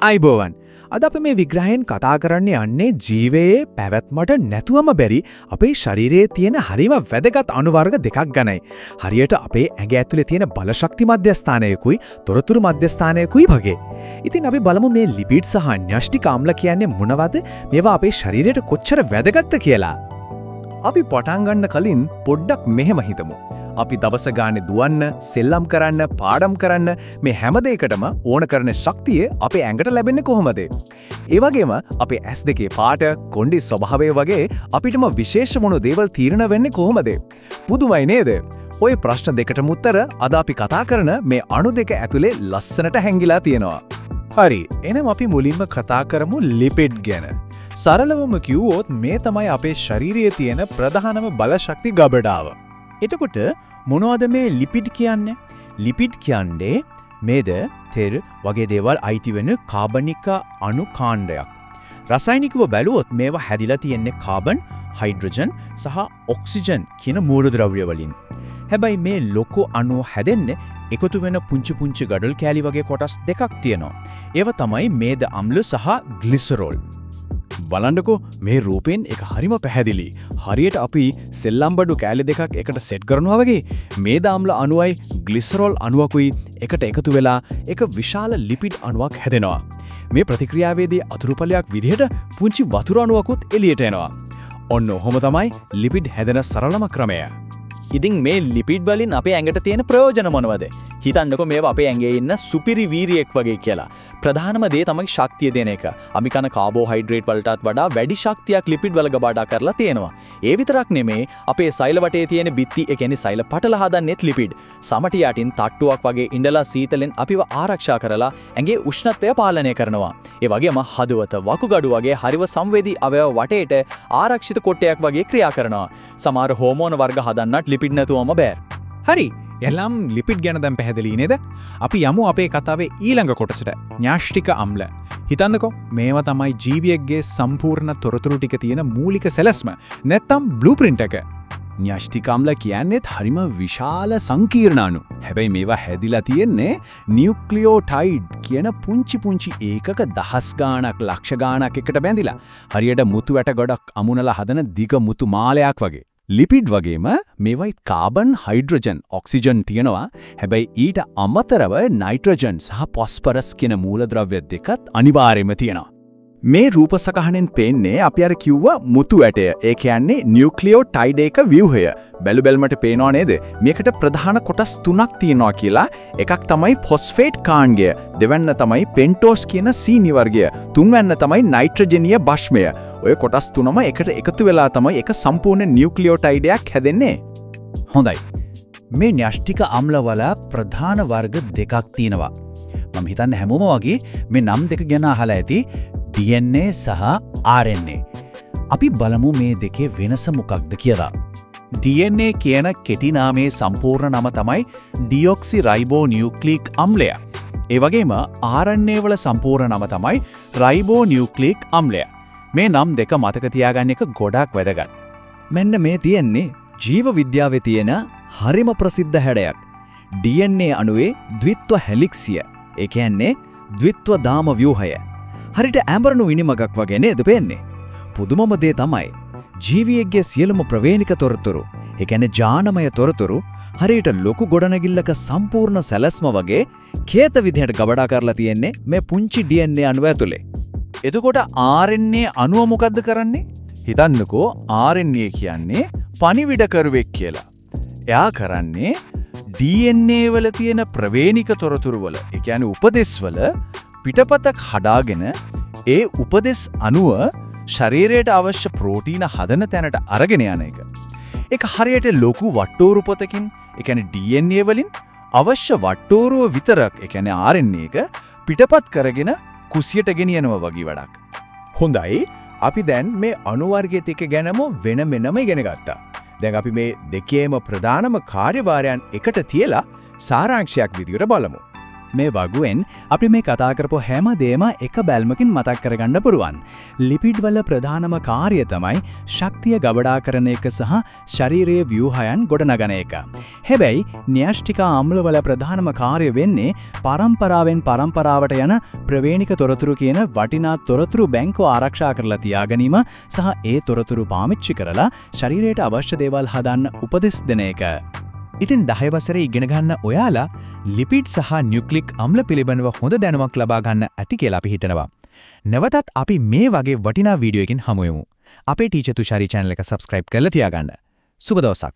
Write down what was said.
ආයුබෝවන්. අද අපි මේ විග්‍රහයෙන් කතා කරන්න යන්නේ ජීවයේ පැවැත්මට නැතුවම බැරි අපේ ශරීරයේ තියෙන හරිම වැදගත් අණු වර්ග දෙකක් ගැනයි. හරියට අපේ ඇඟ ඇතුලේ තියෙන බලශක්ති මධ්‍යස්ථානයකුයි තොරතුරු මධ්‍යස්ථානයකුයි වගේ. ඉතින් අපි බලමු මේ ලිපිඩ් සහ න්‍යෂ්ටික අම්ල කියන්නේ මොනවද? මේවා අපේ ශරීරයට කොච්චර වැදගත්ද කියලා. අපි පටන් ගන්න කලින් පොඩ්ඩක් මෙහෙම හිතමු. අපි දවස ගානේ දුවන්න, සෙල්ලම් කරන්න, පාඩම් කරන්න මේ හැම දෙයකටම ඕන කරන ශක්තිය අපේ ඇඟට ලැබෙන්නේ කොහොමද? ඒ වගේම අපේ ඇස් දෙකේ පාට, කොණ්ඩේ ස්වභාවය වගේ අපිටම විශේෂ මොන දේවල් තීරණ වෙන්නේ කොහොමද? පුදුමයි නේද? ඔය ප්‍රශ්න දෙකටම උත්තර අද අපි කතා කරන මේ අණු දෙක ඇතුලේ ලස්සනට හැංගිලා තියෙනවා. හරි. එහෙනම් අපි මුලින්ම කතා කරමු ලිපිඩ් ගැන. සරලවම කිව්වොත් මේ තමයි අපේ ශරීරයේ තියෙන ප්‍රධානම බලශක්ති ගබඩාව. එතකොට මොනවද මේ ලිපිඩ් කියන්නේ? ලිපිඩ් කියන්නේ මේද, තෙල් වගේ දේවල් අයිති වෙන කාබනික අණු කාණ්ඩයක්. රසායනිකව බැලුවොත් මේවා හැදිලා තියෙන්නේ කාබන්, හයිඩ්‍රජන් සහ ඔක්සිජන් කියන මූලද්‍රව්‍ය වලින්. හැබැයි මේ ලොකු අණුව හැදෙන්නේ එකතු වෙන පුංචි පුංචි ගඩොල් කෑලි වගේ කොටස් දෙකක් තියෙනවා. ඒවා තමයි මේද අම්ල සහ ග්ලිසරෝල්. බලන්නකෝ, මේ රූපෙන් එක හරිම පැහැදිලි. හරියට අපි සෙල්ලම් බඩු කෑලි දෙකක් එකට සෙට් කරනවා වගේ මේද අම්ල අණුවයි ග්ලිසරෝල් අණුවකුයි එකට එකතු වෙලා එක විශාල ලිපිඩ් අණුවක් හැදෙනවා. මේ ප්‍රතික්‍රියාවේදී අතුරුඵලයක් විදිහට පුංචි වතුර අණුවකුත් එළියට එනවා. ඔන්න ඔහොම තමයි ලිපිඩ් හැදෙන සරලම ක්‍රමය. ඉතින් මේ ලිපිඩ් වලින් අපේ ඇඟට තියෙන ප්‍රයෝජන මොනවද? හිතන්නකෝ මේවා අපේ ඇඟේ ඉන්න සුපිරි වීරියෙක් වගේ කියලා. ප්‍රධානම දේ තමයි ශක්තිය දෙන එක. අපි කන කාබෝහයිඩ්‍රේට් වලටත් වඩා වැඩි ශක්තියක් ලිපිඩ් වල ගබඩා කරලා තියෙනවා. ඒ විතරක් නෙමේ, අපේ සෛල වටේ තියෙන බිත්ති, ඒ කියන්නේ සෛල පටල හදන්නෙත් ලිපිඩ්. සමටි යටින් තට්ටුවක් වගේ ඉඳලා සීතලෙන් අපිව ආරක්ෂා කරලා ඇඟේ උෂ්ණත්වය පාලනය කරනවා. ඒ වගේම හදවත, වකුගඩු වගේ හරිම සංවේදී අවයව වටේට ආරක්ෂිත කොටයක් වගේ ක්‍රියා කරනවා. සමහර හෝමෝන වර්ග හදන්නත් ලිපිඩ් නැතුවම බෑ. හරි. එහෙනම් ලිපිඩ් ගැන දැන් පැහැදිලි නේද? අපි යමු අපේ කතාවේ ඊළඟ කොටසට. න්‍යෂ්ටික අම්ල. හිතන්නකෝ, මේවා තමයි ජීවියෙක්ගේ සම්පූර්ණ තොරතුරු ටික තියෙන මූලික සැලැස්ම. නැත්තම් බ්ලූප්‍රින්ට් එක. න්‍යෂ්ටික අම්ල කියන්නේත් හරිම විශාල සංකීර්ණ අණු. හැබැයි මේවා හැදිලා තියෙන්නේ නියුක්ලියෝටයිඩ් කියන පුංචි පුංචි ඒකක දහස් ගාණක් ලක්ෂ ගාණක් එකට බැඳිලා. හරියට මුතු ඇට ගොඩක් අමුණලා හදන දිග මුතු මාලයක් වගේ. ලිපිඩ් වගේම මේවයි කාබන්, හයිඩ්‍රජන්, ඔක්සිජන් තියෙනවා. හැබැයි ඊට අමතරව නයිට්‍රජන් සහ ෆොස්ෆරස් කියන මූලද්‍රව්‍ය දෙකත් අනිවාර්යයෙන්ම තියෙනවා. මේ රූප සකහනෙන් පේන්නේ අපි අර කිව්ව මුතු ඇටය. ඒ කියන්නේ නියුක්ලියෝටයිඩ් එක ව්‍යුහය. බැලු බැලමට පේනව නේද? මේකට ප්‍රධාන කොටස් තුනක් තියෙනවා කියලා. එකක් තමයි ෆොස්ෆේට් කාණ්ඩය. දෙවැන්න තමයි පෙන්ටෝස් කියන සීනි වර්ගය. තුන්වැන්න තමයි නයිට්‍රජනීය භස්මය. ඔය කොටස් තුනම එකට එකතු වෙලා තමයි එක සම්පූර්ණ නියුක්ලියෝටයිඩයක් හැදෙන්නේ. හොඳයි. මේ න්‍යෂ්ටික අම්ලවල ප්‍රධාන වර්ග දෙකක් තියෙනවා. මම හිතන්නේ හැමෝම වගේ මේ නම් දෙක ගැන අහලා ඇති, DNA සහ RNA. අපි බලමු මේ දෙකේ වෙනස මොකක්ද කියලා. DNA කියන කෙටි නාමයේ සම්පූර්ණ නම තමයි ඩිඔක්සි රයිබෝ නියුක්ලික් අම්ලය. ඒ වගේම RNA වල සම්පූර්ණ නම තමයි රයිබෝ නියුක්ලික් අම්ලය. මේ නම් දෙක මතක තියාගන්න එක ගොඩාක් වැදගත්. මෙන්න මේ තියෙන්නේ ජීව විද්‍යාවේ තියෙන හරිම ප්‍රසිද්ධ හැඩයක්. DNA අණුවේ ද්විත්ව හෙලික්සිය. ඒ කියන්නේ ද්විත්ව දාම ව්‍යුහය. හරියට ඇඹරණු ඉනිමකක් වගේ නේද පේන්නේ? පුදුමම දේ තමයි ජීවියෙක්ගේ සියලුම ප්‍රවේණික තොරතුරු, ඒ කියන්නේ ජානමය තොරතුරු, හරියට ලොකු ගොඩනැගිල්ලක සම්පූර්ණ සැලැස්ම වගේ කේත විදිහට ගබඩා කරලා තියෙන්නේ මේ පුංචි DNA අණුව ඇතුලේ. එතකොට RNA අණුව මොකද්ද කරන්නේ? හිතන්නකෝ RNA කියන්නේ පණිවිඩකරුවෙක් කියලා. එයා කරන්නේ DNA වල තියෙන ප්‍රවේණික තොරතුරු වල, ඒ කියන්නේ උපදෙස් වල පිටපතක් හදාගෙන ඒ උපදෙස් අනුව ශරීරයට අවශ්‍ය ප්‍රෝටීන හදන තැනට අරගෙන යන එක. ඒක හරියට ලොකු වට්ටෝරු පොතකින්, ඒ කියන්නේ DNA වලින් අවශ්‍ය වට්ටෝරුව විතරක්, ඒ කියන්නේ RNA එක පිටපත් කරගෙන කුසියට ගෙනියනවා වගේ වැඩක්. හොඳයි. අපි දැන් මේ අණු වර්ග දෙක ගැනම වෙන වෙනම ඉගෙන ගත්තා. දැන් අපි මේ දෙකේම ප්‍රධානම කාර්යභාරයන් එකට තියලා සාරාංශයක් විදියට බලමු. මේ වගුවෙන් අපි මේ කතා කරපු හැම දෙයක්ම එක බැල්මකින් මතක් කරගන්න පුළුවන්. ලිපිඩ් වල ප්‍රධානම කාර්යය තමයි ශක්තිය ගබඩා කරන එක සහ ශරීරයේ ව්‍යුහයන් ගොඩනගන එක. හැබැයි න්‍යෂ්ටික අම්ල වල ප්‍රධානම කාර්යය වෙන්නේ පරම්පරාවෙන් පරම්පරාවට යන ප්‍රවේණික තොරතුරු කියන වටිනා තොරතුරු බැංකුව ආරක්ෂා කරලා තියාගැනීම සහ ඒ තොරතුරු පාවිච්චි කරලා ශරීරයට අවශ්‍ය දේවල් හදන්න උපදෙස් දෙන එක. ඉතින් 10 වසරේ ඉගෙන ගන්න ඔයාලා ලිපිඩ් සහ නියුක්ලික් අම්ල පිළිබඳව හොඳ දැනුමක් ලබා ගන්න ඇති කියලා අපි හිතනවා. නැවතත් අපි මේ වගේ වටිනා වීඩියෝ එකකින් හමු වෙමු. අපේ ටීචර් තුෂාරි channel එක subscribe කරලා තියාගන්න. සුබ දවසක්.